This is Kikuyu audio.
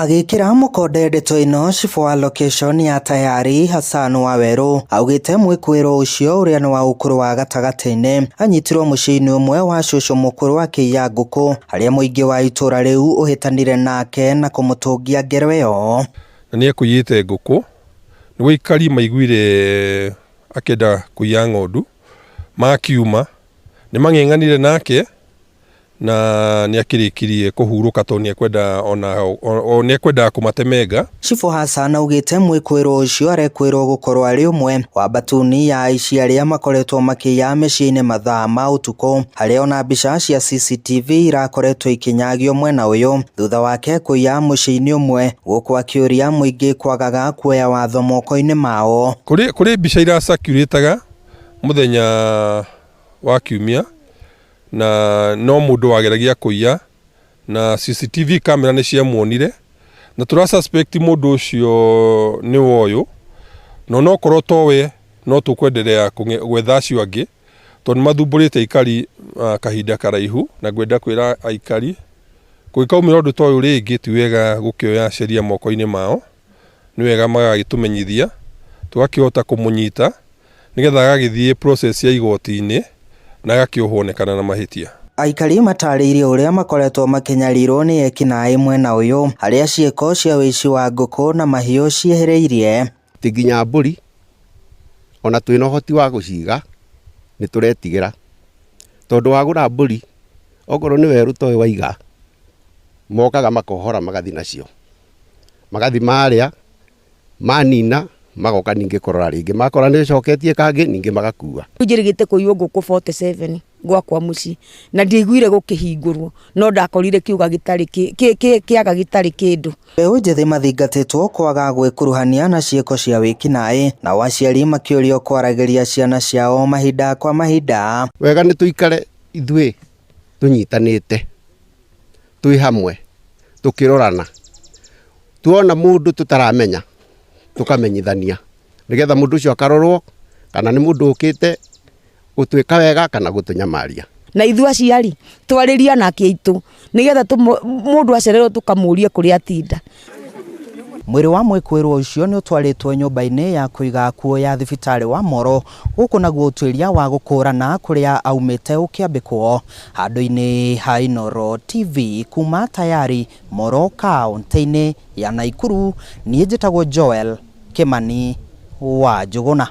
Agĩkĩra mũkonde ndeto ĩno, cibũ wa location ya Tayari Hassan Wawerũ augĩte mwĩkũĩrwo ũcio ũrĩa nĩ wa ũkũrũ wa gatagatĩ-inĩ anyitirwo mũciĩ-inĩ ũmwe wa cũcũ mũkũrũ akĩiya ngũkũ, harĩa mũingĩ wa itũra rĩu ũhĩtanire nake na kũmũtũngia ngero ĩyo. Na nĩ ekũiyĩte ngũkũ, nĩguo aikari maiguire akĩenda kũiya ng'ondu, makiuma nĩ mang'eng'anire nake na nĩ akĩrĩkirie kũhurũka tondũ nĩ ekwenda ona nĩ ekwendaga kũmatemenga. Cibũ Hassan augĩte mwĩkũĩrwo ũcio arekwĩrwo gũkorwo arĩ ũmwe wa mbatuni ya aici arĩa makoretwo makĩiya mĩciĩ-inĩ mathaa ma ũtukũ, harĩa ona mbica cia CCTV irakoretwo ikĩnyagio mwena ũyũ thutha wake kũiya mũciĩ-inĩ ũmwe, gũkũ akĩũria mũingĩ kwagaga kuoya watho moko-inĩ mao. Kũrĩ mbica iracirculataga mũthenya wa kiumia na no mũndũ wageragia kũiya na CCTV camera nĩ ciamuonire, na tũra suspect mũndũ ũcio nĩ woyũ, na onokorwo towe no tũkwenderea gwetha acio angĩ tondũ nĩ mathumbũrĩte aikari kahinda karaihu. Na ngwenda kwĩra aikari kũngĩkaumĩra ũndũ ta ũyũ rĩngĩ, ti wega gũkĩoya sheria moko-inĩ mao, nĩ wega magagĩtũmenyithia tũgakĩhota kũmũnyita nĩgetha agagĩthiĩ process ya igoti-inĩ na agakĩohwo na mahĩtia. Aikari matarĩirie ũrĩa makoretwo makĩnyarirwo nĩ ekinaĩ mwena ũyũ, harĩa ciĩko cia ũici wa ngũkũ na mahiũ ciehĩrĩirie. Ti nginya mbũri ona twĩna ũhoti wa gũciga nĩ tũretigĩra, tondũ wagũra mbũri okorwo nĩ werũ ta ũyũ waiga, mokaga makohora magathi nacio, magathi marĩa manina, magoka ningĩ kũrora rĩngĩ, makora nĩ ũcoketie kangĩ ningĩ magakua. Njĩrĩgĩte kũiywo ngũkũ 47 gwakwa mũciĩ na ndiaiguire gũkĩhingũrwo, no ndakorire kiuga gĩtarĩ kĩaga gĩtarĩ kĩndũ. Mbeũ njĩthĩ mathingatĩtwo kwaga gwĩkuruhania na ciĩko cia wĩkinaĩ, nao aciari makĩũrio kwaragĩria ciana ciao mahinda kwa mahinda. Wega nĩ tũikare ithuĩ tũnyitanĩte twĩ hamwe tũkĩrorana, tuona mũndũ tũtaramenya tũkamenyithania nĩgetha mũndũ ũcio akarorwo kana nĩ mũndũ ũkĩte gũtwĩka wega kana gũtũnyamaria. Na ithuĩ aciari twarĩrie anake aitũ nĩgetha mũndũ acererwo tũkamũria kũrĩa atinda. Mwĩrĩ wa mwĩkũĩrwo ũcio nĩ ũtwarĩtwo nyũmba-inĩ ya kũiga akuũ ya thibitarĩ wa Moro, gũkũ naguo ũtuĩria wa gũkũrana kũrĩa aumĩte ũkĩambĩkwo. Handũ-inĩ ha Inooro TV kuma Tayari, Moro, kaũntĩ-inĩ ya Nakuru, niĩ njĩtagwo Joel Kimani wa Njũgũna.